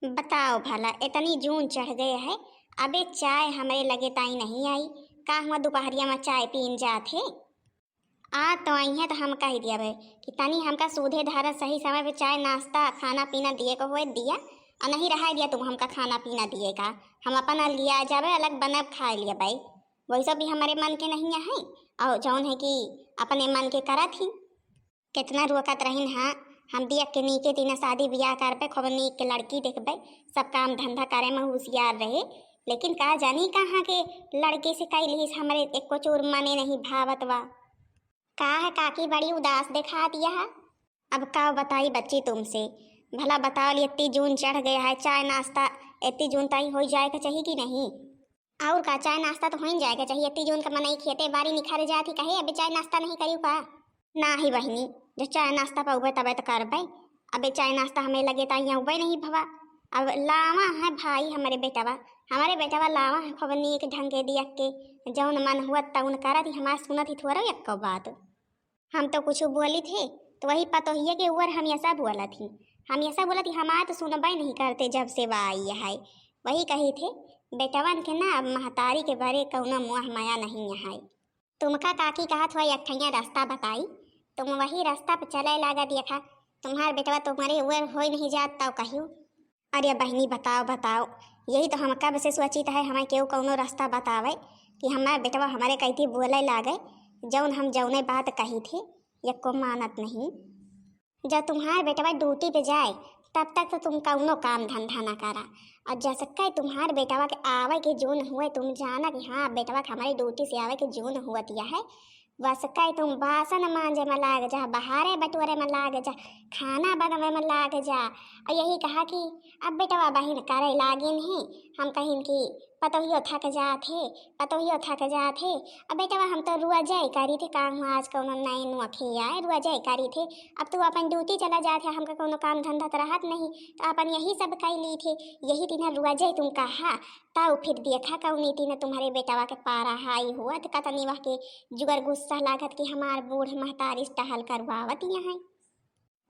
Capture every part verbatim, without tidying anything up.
बताओ भला, इतनी जून चढ़ गए है, अबे चाय हमरे लगे ताई नहीं आई, का हुआ दुपहरिया में चाय पीन जात है? आ तो आई है तो हम कह दिया बे कि तनी हमका सूधे धारा सही समय पे चाय नाश्ता खाना पीना दिए को होए दिया, और नहीं रहा दिया तुम हमका खाना पीना दिए का, हम अपन लिया जाबे अलग बनब खा लिया बे, वैसा भी हमरे मन के नहीं है, और जौन है कि अपने मन के करत ही। कितना रोकत रहिन हा, हम दिया के नीके तीना शादी बियाह करबे, खूब नीक के लड़की देखबे, सब काम धंधा करे में होशियार रहे, लेकिन का जानी कहाँ के लड़की से कैलिस, हमरे एको चूर मने नहीं भावत बा। का है काकी, बड़ी उदास देखात यह? अब का बताई बच्ची तुमसे, भला बताओ, इतनी जून चढ़ गया है, चाय नाश्ता इतनी जून ताई हो जाए के चाहिए कि नहीं? और का, चाय नाश्ता तो होइन जाए के चाहिए। इतनी जून के मनई खेते बारी निखर जात ही, कहे अबे चाय नाश्ता नहीं करियो का? ना ही बहिनी, जो चाय नाश्ता पउबे तबे तो करबे। अबे चाय नाश्ता हमें लगे ता यहाँ उबे नहीं भवा। अब लावा है भाई हमरे बेटवा, हमरे बेटवा लावा है खूब नीक ढंग के दिया के, जौन मन हुआ तौन करत ही, हमार सुनत ही थोड़ा एक्को बात। हम तो कुछ बोली थे तो वही पतोहिया के ऊपर हमेशा बोलत ही, हमेशा बोलत ही, हमार तो सुनबे नहीं करते जब से बा आई है। वही कही थे, बेटवन के ना अब महतारी के बरे कौनो मोह माया नहीं है। तुमका काकी कहत हुआ एक ठैया रास्ता बताई, तुम वही रास्ता पे चले लागा देखा, तुम्हार बेटवा तुम्हारे ऊपर होई नहीं जात तब कहियो। अरे बहिनी बताओ बताओ, यही तो हम कब से सोचित है, हमें केहू कौनो रास्ता बतावे कि हमार बेटवा हमारे कहती बोले लागे, जौन हम जौने बात कही थे, यक्को मानत नहीं। जब तुम्हार बेटवा ड्यूटी पे जाए तब तक तो तुम कौनो काम धंधा ना करा, और जसके तुम्हार बेटवा के आवे के जून हुए, तुम जाना कि हाँ बेटवा के हमारे ड्यूटी से आवे के जून हुआ दिया है, बस कहे तुम बासन मांजे में लाग जा, बहारे बटोरे में लाग जा, खाना बनवे में लाग जा। और यही कहा कि अब बेटवा बहिन करे लागिन ही, हम कहिन कि पतोहियो थक जात है, पतोहियो थक जात है। अब बेटवा हम तो रुआ जाए करी थे, काम आज कौनो नए नोखे आए, रुआ जाए करी थे। अब तू अपन ड्यूटी चला जात है, हमका कौनो काम धंधा तो रहत नहीं, तो अपन यही सब कई ली थे, यही दिन रुआ जाए तुम कहा। तब फिर देखा कौनी तीन तुम्हारे बेटवा के पारा हाई हुआ, तो कतनी वह के जुगर गुस्सा लागत कि हमार बूढ़ महतारी से टहल करवावत यहाँ है।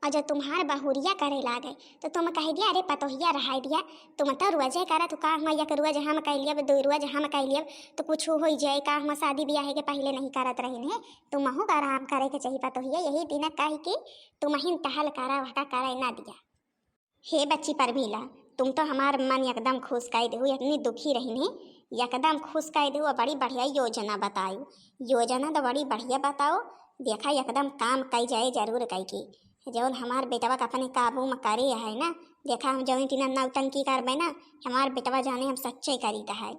और जब तुम्हार बहुरिया करे लागे तो तुम कह दिया, अरे पतोहिया रहाई दिया, तुम तो रोजे करत हो, का हुआ एक रोज हम कह लियब, दो रोज हम कह लियब, तो कुछ हो ही जाए का, हम शादी ब्याह के पहले नहीं करत रहिन है, तुमहू का आराम करे के चाहिए पतोहिया। यही दिन कह के तुमहिन टहल करा वहका करे ना दिया। हे बच्ची परमीला, तुम तो हमार मन एकदम खुश कर देहु, इतनी दुखी रही ने, एकदम खुश कर देहु। बड़ी बढ़िया योजना बतायो, योजना तो बड़ी बढ़िया बताओ। देखा एकदम काम कई जाए जरूर कई के, जौन हमार बेटवा के अपने काबू में करे है ना। देखा हम जौन टीना नौटंकी करबे ना, हमार बेटवा जाने हम सच्चे करीत है।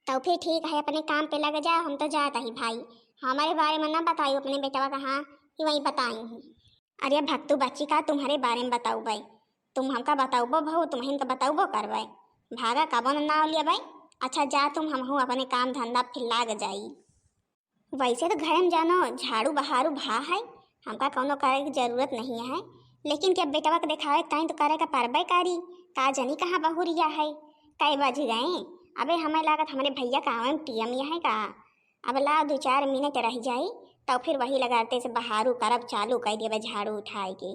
तो फिर ठीक है, अपने काम पे लग जाओ, हम तो जात ही भाई। हमारे बारे में ना बताइयो अपने बेटवा का, हाँ कि वही बताई हूँ। अरे भक्तू बच्ची, का तुम्हारे बारे में बताऊ भाई, तुम हमका बताऊबो भऊ, तुम इनका बताऊबो करबे। भागा कबो न नाव लिया भाई। अच्छा जा तुम, हमहू अपने काम धंधा फिर लाग जाई। वैसे तो घर में जानो झाड़ू बहारू भा है, हमका कौनो करे के जरूरत नहीं है, लेकिन क्या बेटवा के देखावे के ताई तो करे का परबे करी। का जनी कहाँ बहुरिया है, कई बज गए। अबे हमें लागत हमरे भैया का आवे में टीएम यह है का। अब लाओ दो चार मिनट रह जाई, तो फिर वही लगाते से बहारू करब चालू कर देबे झाड़ू उठाए के।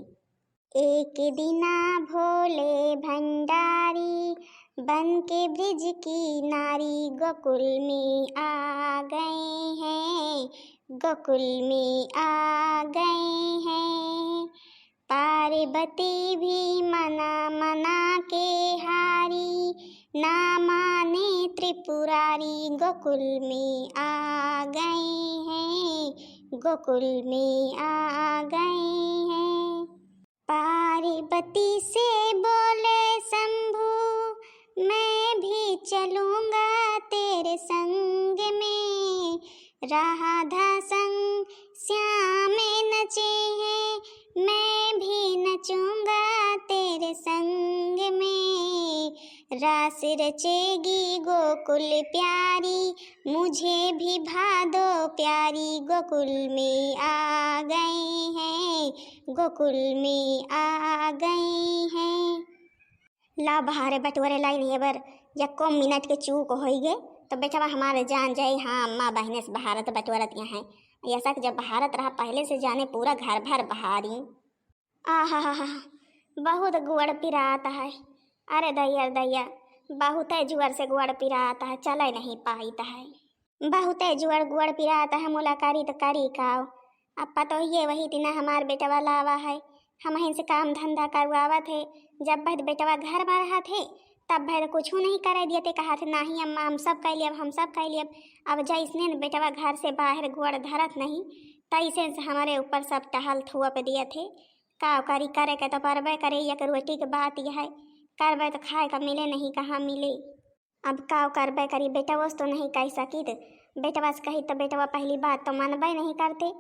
एक दिना भोले भंडारी बन के ब्रिज की नारी गोकुल में आ गए हैं, गोकुल में आ गए हैं। पार्वती भी मना मना के हारी, ना माने त्रिपुरारी गोकुल में आ गए हैं, गोकुल में आ गए हैं। पार्वती से बोले शंभू, मैं भी चलूंगा तेरे संग में। राधा संग श्याम नचे हैं, मैं भी नचूंगा तेरे संग में। रास रचेगी गोकुल प्यारी, मुझे भी भादो प्यारी, गोकुल में आ गए हैं, गोकुल में आ गए हैं। ला बहारे बटोरे लाइन एबर, यक्को मिनट के चूक होई गे, तो बेटवा हमारे जान जाए, हाँ, अम्मा बहने से बहारत बटोरत यहाँ है। ऐसा कि जब बहारत रहा पहले से जाने पूरा घर भर बहारी। आहा, बहुत गुड़ पिरात है। अरे दैया रे दैया, बहुते जुअर से गोड़ पिरात है, चले नहीं पाइत है। बहुते जुअर गोड़ पिरात है, मुला करी तो करी काव। अब पतोहिए वही दिना हमार बेटवा लावा है, हमहिन से काम धंधा करवावत है। जब भर बेटवा घर में रहत है, तब भर कुछू नहीं करे दियत है, कहत है, "नाही अम्मा, हम सब कइ लेब, हम सब कइ लेब।" अब जैसने न बेटवा घर से बाहर गोड़ धरत नहीं, तैसे से हमरे ऊपर सब टहल थोप दियत है। का करी, करे के तो परबे करे, एक रोटी के बात यह है, करबे तो खाए का मिले नहीं, कहाँ मिले। अब का करबे करी, बेटवा से तो नहीं कह सकित, बेटवा से कही तो बेटवा पहली बात तो मनबे नहीं करते,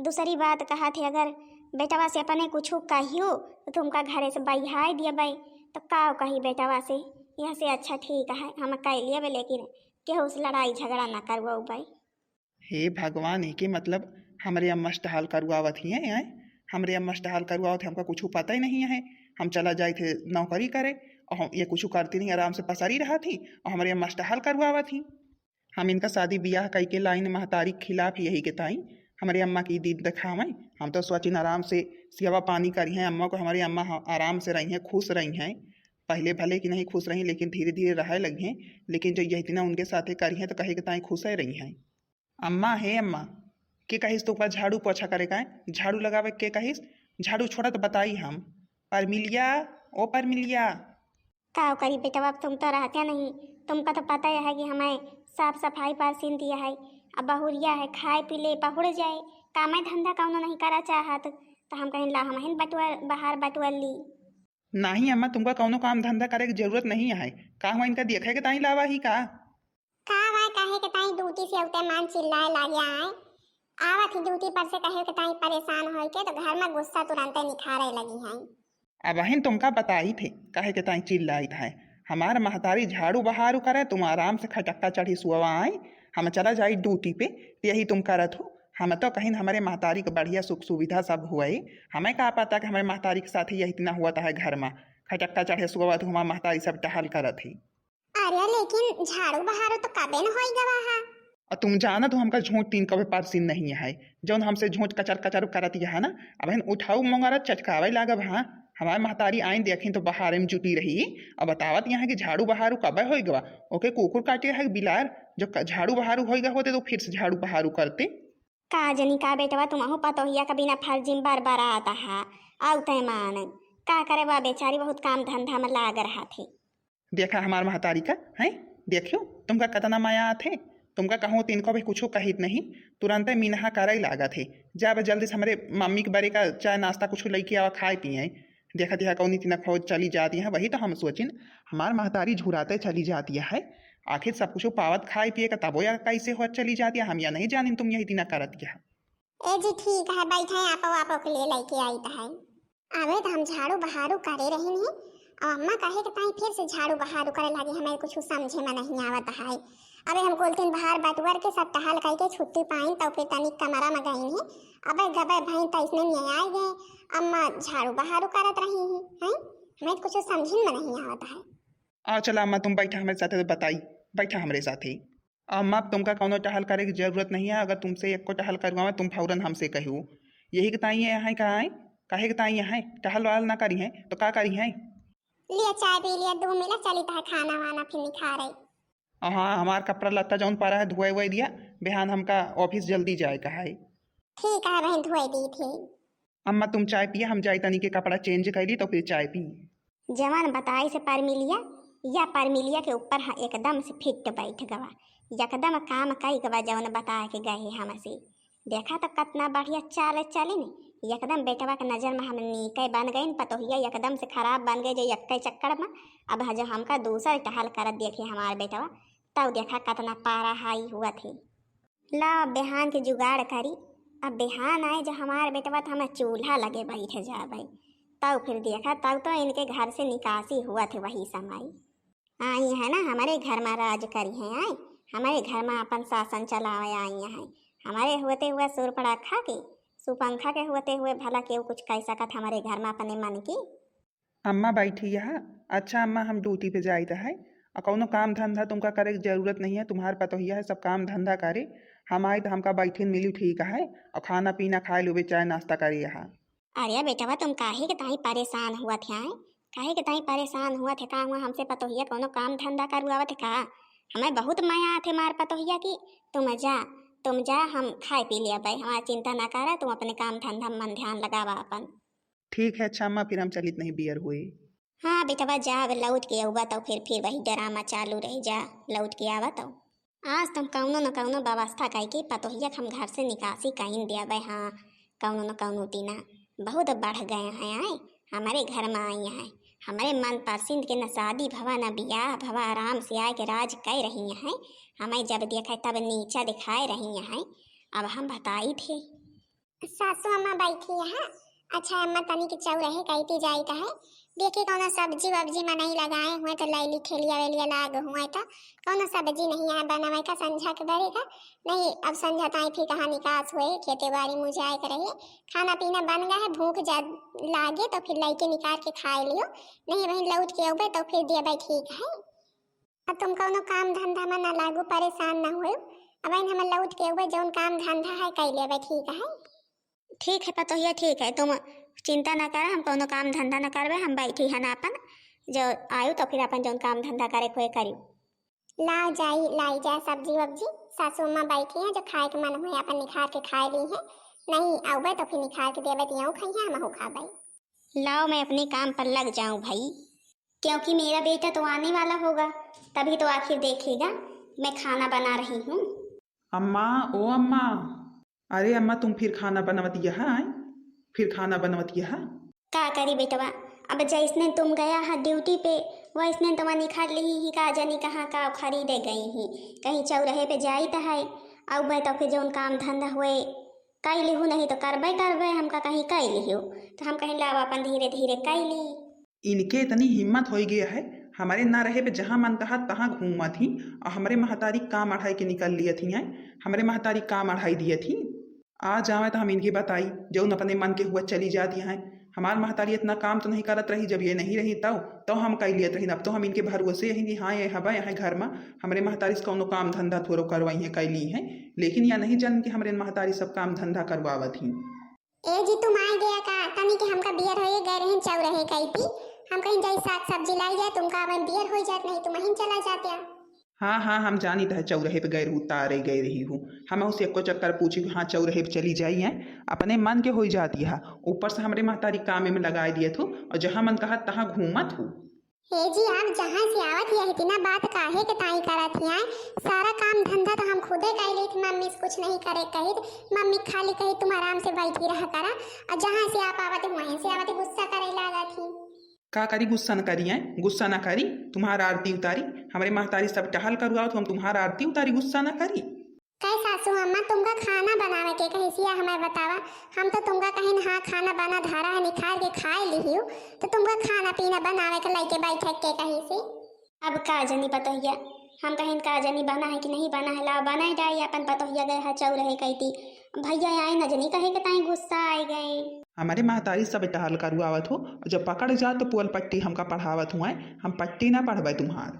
दूसरी बात कहत है अगर बेटवा से अपने कुछ कहियो तो तुमका घरे से बहियाए दियबे, तो का कही बेटवा से। यह से अच्छा ठीक है, हम कह लेबे, लेकिन केहू से लड़ाई झगड़ा ना करवाउबे। हे भगवान, एके मतलब हमरे अम्मा से टहल करुआवत ही हैं, हैं? हमरे अम्मा से टहल करुआवत है, हमका कुछ पता ही नहीं है। हम चला जाइत है नौकरी करे, और हम, ये कुछ करती नहीं, आराम से पसारी रहत ही, और हमरे अम्मा से टहल करुआवत ही। हम इनका शादी बियाह कई के लाइन महतारी के खिलाफ यही के ताई हमरे अम्मा की दीद दिखावें। हम तो सोचिन आराम से सेवा पानी करी हैं अम्मा को, हमरे अम्मा ह-, आराम से रही हैं, खुश रही हैं। पहले भले कि नहीं खुश रही, लेकिन धीरे धीरे रहे लगी हैं। लेकिन जो यही दिना उनके साथे करी हैं तो कहे के ताई खुश रही हैं। अम्मा, हे अम्मा, के कहिस तोका झाड़ू पोछा करे का है? झाड़ू लगावे के कहिस? झाड़ू छोड़ा तो बताई हम। परमिलिया, ओ परमिलिया। का करी बेटवा, अब तुम तो रहते नहीं, तुमका तो पता ही है कि हमें साफ सफाई पर सीन दिया है। अब बहुरिया है, खाए पी ले, पहुड़ जाए, काम धंधा कौनो नहीं करा चाहत, तो हम कहीं ला हम हिन बटुआ, बाहर बटुआ ली। नाही अम्मा, तुमका कौनो काम धंधा करे की जरूरत नहीं है। का हुआ, इनका देखे के ताई लावा ही का? का हुआ, कहे के ताई ड्यूटी से उते मान चिल्लाए लागे आए। आवत ही ड्यूटी पर से कहे के ताई परेशान होई के तो घर में गुस्सा तुरंते निखारे लगी है। अब अहिन तुमका बताई थे, कहे के ताई चिल्लाइत है। हमार महतारी झाड़ू बहारू करे, तुम आराम से खटक्का चढ़ी सुअवा आई, हम चला जाई ड्यूटी पे, तो यही तुम करत हो। हम तो कहिन हमरे महतारी के बढ़िया सुख सुविधा सब हुए, हमें का पता कि हमरे महतारी के साथ ही यही इतना हुआ है घर में। खटक्का चढ़े सुअवा तो हमार महतारी सब टहल करत ही। अरे लेकिन झाड़ू बहारू तो कबे न होई गवा है। और तुम जानत हो हमका झूठ तीन कबे परसिन नहीं है, जौन हमसे झूठ कचर कचर करत यह ना, अब हम उठाऊ मोंगरा चटकावे लागब। हाँ, हमार महतारी आइन देखिन तो बहारे में जुटी रही और बतावत यहाँ कि झाड़ू बहारू कबे होई गवा, ओके कुकुर काटे है बिलार, जो क-, झाड़ू बहारू होई गवा होते तो फिर से झाड़ू बहारू करते। का जनी का बेटवा, तुमहू पतोहिया का बिना फर्जी में बरबरात हा। आउ तय मान, का करे बा बेचारी, बहुत काम धंधा में लाग रहा थे। देखा हमार महतारी का, हैं? देखियो, तुमका कतना माया आथे। तुमका कहूँ तिनको भी कुछो कहित नहीं, तुरंते मिनहा करे लागत है। जा बे जल्दी से हमरे मम्मी के बरे का चाय नाश्ता कुछो लइके आवा, खाए पिए। देखा देखा कौनी तिना खोज चली जाती है, वही तो हम सोचिन, हमार महतारी झुराते चली जाती है। आखिर सब कुछो पावत खाए पिए का तबो या कैसे हो चली जाती है, हम या नहीं जानिन तुम यही तिना करत यह। ए जी, ठीक है, बैठे, आपो, आपो के लिए लेके आई तो है। अबे तो हम झाड़ू बहारू करे रही नहीं, और अम्मा कहे के ताई फिर से झाड़ू बहारू करे लगी, हमें कुछ समझे में नहीं आवत है। अबे हम कुल दिन बाहर बटुअर के सब टहल कई के छुट्टी पाइन, तो फिर तनिक कमरा में गई नहीं। अबे गबे भाई तो इसने नहीं आए गए, अम्मा झाड़ू बहारू करत रही ही, हैं? हमें कुछ समझे में नहीं आवत है। आ चला अम्मा, तुम बैठा हमरे साथे तो बताई, बैठा हमरे साथे। अम्मा, अब तुमका कौनो टहल करे की जरूरत नहीं है। अगर तुमसे एको टहल करवावे, तुम फौरन हमसे कहो। यही के ताई ये हैं, कहाँ हैं? काहे के ताई ये हैं? टहल वहल ना करी हैं, तो का करी हैं? लिया चाय पी लिया, दो मिला चली तो है खाना वाना फिर निखारे। हाँ, हमार कपड़ा लत्ता जौन पड़ा है, धोए वोए दिया, बिहान हमका ऑफिस जल्दी जाए का है। ठीक है बहन, धोए दी थी। अम्मा, तुम चाय पिया, हम जाई तनी के कपड़ा चेंज कर ली, तो फिर चाय पी। जवान बताई से परमिलिया, या परमिलिया के ऊपर ह-, एकदम से फिट बैठ गवा, एकदम काम कई गवा, जवन बता के गए हमसे। देखा तो कितना बढ़िया चाल चलिन, एकदम बेटवा के नजर में हम नीके बन गइन, पतोहिया एकदम से खराब बन गए, जो यक्के चक्कर में। अब ह-, जो हमका दूसर टहल करत देखे हमार बेटवा, तब देखा कितना पारा हाई हुआ थे। ला, अब बिहान के जुगाड़ करी। अब बिहान आए जो हमार बेटवा, तो हम चूल्हा लगे बैठ जाबे। तब फिर देखा, तब तो इनके घर से निकासी हुआ थे वही समय। आई है ना, हमारे घर में राज करी है, आए हमारे घर में अपन शासन चलावे आई है। हमारे होते हुए सूर्पणखा के, सुपंखा के होते हुए भला केहू कुछ कह सकत हमारे घर में अपने मन की? अम्मा बैठी है। अच्छा अम्मा, हम ड्यूटी पे जाइत है, और कौनो काम धंधा तुमका करे के जरूरत नहीं है, तुम्हार पतोहिया है, सब काम धंधा करे। हम आई तो हमका बैठिन मिली ठीक है, और खाना पीना खाए लुबे, चाय नाश्ता करे यहाँ। अरे बेटवा, तुम काहे के ताई परेशान हुआ थे? काहे के ताई परेशान हुआ थे का हुआ हमसे? पतोहिया कौनो काम धंधा करवावत है का? हमें बहुत मया आथे मार पतोहिया की। तुम जा, तुम जा, हम खाए पी लिया भाई, हमारा चिंता ना करा, तुम अपने काम धंधा में मन ध्यान लगावा अपन। ठीक है अच्छा अम्मा, फिर हम चलित नहीं बियर हुए। हाँ बेटवा, जा, अब लौट के अउबा तो फिर, फिर वही ड्रामा चालू रह जा, लौट के आवा तो। आज तो हम कौनो न कौनो व्यवस्था कइके पतोहिया के हम घर से निकासी कइन देबे। हाँ, कौनो न कौनो दिना बहुत बढ़ गए हैं आए, हमारे घर में आई हैं, हमारे मन पसंद के न शादी भवा न बियाह भवा, आराम से आए के राज कर रही हैं। हमें जब देखे तब नीचा दिखाए रही हैं। अब हम बताई थे। सासू अम्मा बैठी है। अच्छा अम्मा, तनी के चौरहे कइती जाइत है, देखी कौनो सब्जी वब्जी मनई लगाए हुए तो लैली, ठेलिया वेलिया लाग हुए तो कौनो सब्जी नहीं है बनावे का संझा के बरे का। नहीं, अब संझा ताई फिर कहाँ निकास हुए, खेते बाड़ी मुझाए के रहे, खाना पीना बन गया है, भूख जा लागे तो फिर लइके निकाल के खाए लियो, नहीं वहीं लौट के अउबे तो फिर देबे, ठीक है। अब तुम कौनो काम धंधा में ना लागू, परेशान ना होयो। अब हम लौट के अउबे जौन काम धंधा है कइ लेबे, ठीक है? ठीक है पतोहिया, ठीक है, तुम चिंता ना करा, हम कौनो काम धंधा ना करबे, हम बैठी हन अपन, जो आयु तो फिर अपन जौन काम धंधा करे के होए करियो। लाओ जाई, लाई जाए सब्जी वब्जी, सासू अम्मा बैठी हैं, जो खाए के मन हुए अपन निखार के खाए ली हैं, नहीं अउबे तो फिर निखार के देबे तो यूं खइहे, हमहू खाबे। लाओ मैं अपने काम पर लग जाऊं भाई, क्योंकि मेरा बेटा तो आने वाला होगा, तभी तो आखिर देखेगा मैं खाना बना रही हूँ। अम्मा, ओ अम्मा, अरे अम्मा, तुम फिर खाना बनवत यह आए, फिर खाना बनवत यह। का करी बेटवा, अब जैसने तुम गया है ड्यूटी पे, वैसने तुम निखर ली ही, का जानी कहाँ का खरीदे गई ही, कहीं चौराहे पे जाइत है, अउबे तो फिर जौन काम धंधा हुए कइ लिहू, नहीं तो करबे करबे, हमका कहीं कइ लिहू, तो हम कहीं लाओ अपन धीरे धीरे कइ ली। इनके इतनी हिम्मत होइ गया है, हमरे ना रहे पे जहाँ मन कहा तहाँ घूमत ही, और हमरे महतारी काम अढ़ाई के निकल लियत ही हैं, हमरे महतारी काम अढ़ाई दियत ही। आ जावे तो हम इनके बताई, जौन अपने मन के हुआ चली जाती हैं। हमार महतारी इतना काम तो नहीं करत रही, जब ये नहीं रही तब, तो हम कइ लियत रही। अब तो हम इनके भरोसे यही कि हाँ, ये हवा यहाँ घर में, हमरे महतारी से कौनो काम धंधा थोड़ो करवाई है, कइ ली है, लेकिन या नहीं जान कि हमरे महतारी सब काम धंधा करवावत ही। ए जी, तुम आइ गया का? तनी के हमका बियर होए गए रहिन चौरहे कइती। हम कहीं जाई साग सब्जी लाई जाए, तुमका अब बियर होइ जात, नहीं तुम वहीं चला जाते। हाँ, हाँ, हम जानित है चौरहे पे गए रहू, तारे गए रही हूँ। हम उसे एको चक्कर पूछी, हाँ, चौरहे पे चली जाई है, अपने मन के होइ जाती है। ऊपर से हमरे महतारी कामे में लगाए दियत हो, और जहाँ मन कहा तहाँ घूमत हो। हे जी, आप जहाँ से आवत हिया, इतना बात काहे के ताई करत हिया? सारा काम धंधा तो हम खुदे कइ लेत, मम्मी से कुछ नहीं करे कहित, मम्मी खाली कहित, "तुम आराम से बैठी रहा करा।" और जहाँ से आप आवत, वहीं से आवत गुस्सा करे लागत ही। का करी, गुस्सा न करी, हैं? गुस्सा न करी, तुम्हार आरती उतारी, हमरे महतारी सब टहल करुआवत, हम तुम्हार आरती उतारी, गुस्सा न करी। कै सासू अम्मा, तुमका खाना बनावे के कहिस या हमें बतावा? हम तो तुमका कहिन, हाँ, खाना बना धरा है, निखार के खाए लिहियो, तो तुमका खाना पीना बनावे के लइके बैठे के कहिस। अब का जनी पतोहिया, हम कहिन का जनी बना है कि नहीं बना है, लाओ बनाए डाई, अपन पतोहिया गए है चौरहे कइती। भैया आए न जनी कहे के ताई गुस्सा आए गए। हमारे महतारी सब टहल करुआवत हो, जब पकड़ जा तो पुअल पट्टी हमका पढ़ावत हुआ, हम पट्टी ना पढ़बे तुम्हार।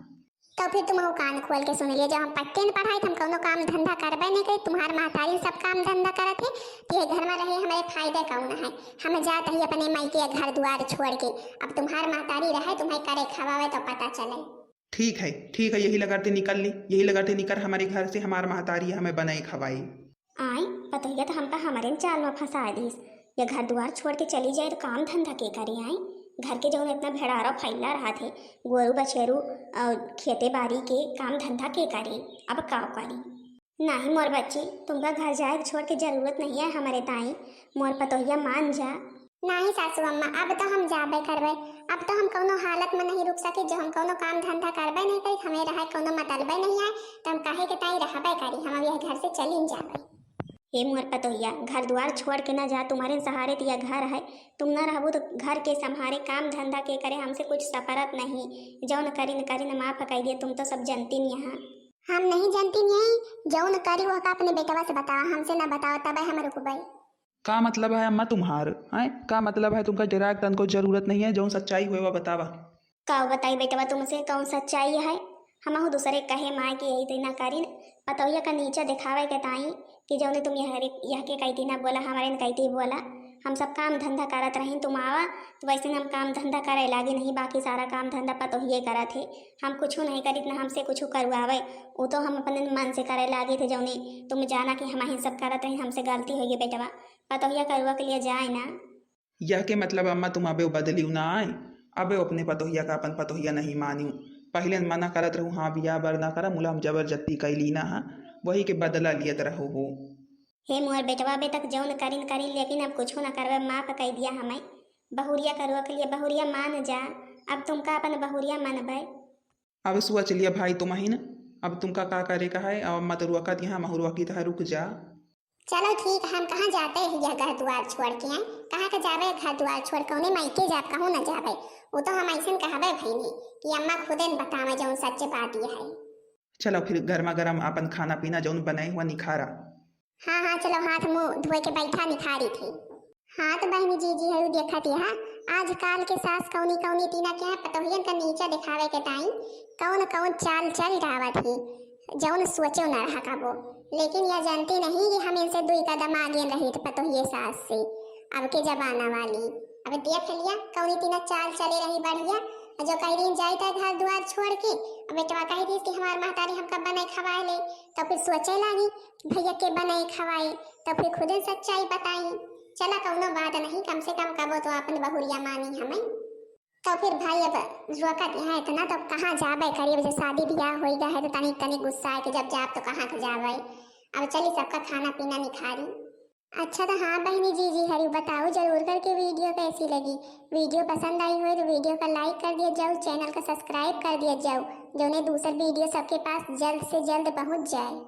तो फिर तुम वो कान खोल के सुन लियो, जब हम पट्टे न पढ़ाई, तो हम कौनो काम धंधा करबे नहीं करी। तुम्हार महतारी सब काम धंधा करत है, तो ये घर में रहे हमारे फायदे कौन है? हम जात ही अपने मायके घर द्वार छोड़ के। अब तुम्हार महतारी रहे, तुम्हें करे खवावे तो पता चले। ठीक है, ठीक है, यही लगरते निकल ली, यही लगरते निकल हमारे घर से, हमार महतारी हमें बनाए खवाई। आय, पतोहिया तो हमका हमरे न चाल में फंसा दीस। या घर दुआर छोड़ के चली जाए तो काम धंधा के करे? आय, घर के जौन इतना भेड़ारा फैला रहा थे, गोरू बछेरू और खेते बाड़ी के काम धंधा के करे? अब का करी? नाही मोर बच्ची, तुमका घर जाए के छोड़ के जरूरत नहीं है हमरे ताई। मोर पतोहिया मान जा। नाही सासू अम्मा, अब तो हम जाबे करबे। अब तो हम कौनो हालत में नहीं रुक सके, जो हम कौनो काम धंधा करबे नहीं करी, हमें रहे कौनो मतलबे नहीं है, तो हम काहे के ताई रहबे करी, हम अब यह घर से चली न जाबे। हे मोर पतोहिया, घर द्वार छोड़ के ना जा, तुम्हारे सहारे तो यह घर है, तुम ना रहबो तो घर के संभारे, काम धंधा के करे, हमसे कुछ सपरत नहीं, जौन करी न करी न माफ कर दिए, तुम तो सब जनती नहीं यहाँ। हम नहीं जनती नहीं, जौन करी वह का अपने बेटवा से बतावा, हमसे ना बतावा, तबे हम रुकबे। का मतलब है अम्मा तुम्हार, हैं? का मतलब है तुमका? डराए के तनको जरूरत नहीं है, जौन सच्चाई हुए वह बतावा। का बताई बेटवा तुमसे कौन सच्चाई है? हमहू दूसरे कहे माय के यही तो ना करिन, पतोहिया का नीचा दिखावे के ताई कि जौने तुम यह रे-, यह के कइती ना बोला, हमारे न कइती बोला। हम सब काम धंधा करत रहिन, तुम आवा, तो वैसे हम काम धंधा करे लागी नहीं, बाकी सारा काम धंधा पतोहिए करत है। हम कुछ नहीं करित, ना हमसे कुछ करवावे, वो तो हम अपने मन से करे लागी थे। जौनी तुम जाना कि हम ही सब करत रहिन, हमसे गलती हो गई बेटवा, पतोहिया करुआ के लिए जाए ना। यह के मतलब अम्मा तुम अबे बदलियो ना आए, अबे अपने पतोहिया का अपन पतोहिया नहीं मानियो। पहले मना करत रहू, हाँ बियाह बर ना करा, मुला हम जबरदस्ती कैली ना हा, वही के बदला लियत रहो हो। हे मोर बेटवा, अबे तक जौन करिन करिन, लेकिन अब कुछो ना करबे, माफ कई दिया हमें। बहुरिया करुआ के लिए बहुरिया मान जा, अब तुमका अपन बहुरिया मानबे। अब सोच लिया भाई तुम ही न, अब तुमका का करे का है, अब मत रुआ कर यहाँ महुरुआ की तरह रुक जा। चलो ठीक, हम कहाँ जाते हैं यह घर द्वार छोड़ के, हैं? कहाँ के जाबे घर द्वार छोड़, कौने मायके जाब, कहूँ ना जाबे। वो तो हम ऐसन कहबे भईनी कि अम्मा खुदे न बतावे जौन सच बात यह है। चलो फिर गर्मा गर्म अपन खाना पीना जौन बनाए हुआ निखारा। हाँ, हाँ, चलो हाथ मुँह धोए के बैठा निखारी थी। हाँ तो बहनी जी, जी हयू देखत यह, आजकल के सास कौनी कौनी तीना के यहाँ पतोहियन का नीचा दिखावे के ताई कौन कौन चाल चल डावत ही, जौन सोचे न रहा कबो। लेकिन यह जानती नहीं कि हम इनसे दुई कदम आगे रही थे पतोहिए सास से। अब के जमाना वाली, अब देख लिया कौनी तीना चाल चले रही बढ़िया। और जो कह रही जाए था घर द्वार छोड़ के, अब बेटवा कह दी कि हमार महतारी हमका बनाए खवाए ले, तो फिर सोचे लागी कि भैया के बनाए खवाए, तो फिर खुदे सच्चाई बताई। चला कौनो बात नहीं, कम से कम कबो तो अपन बहुरिया मानी हमें। तो फिर भाई अब रोकत यहाँ इतना, तो कहाँ जाबे, करीब जे शादी ब्याह होई गया है, तो तनिक तनिक गुस्सा है कि जब जाब तो कहाँ के जाबे। अब चली सबका खाना पीना निखारी। अच्छा तो हाँ बहनी जी, जी हरी बताओ जरूर करके वीडियो कैसी लगी। वीडियो पसंद आई हो तो वीडियो का लाइक कर दिया जाओ, चैनल का सब्सक्राइब कर दिया जाओ, जौने दूसर वीडियो सबके पास जल्द से जल्द पहुँच जाए।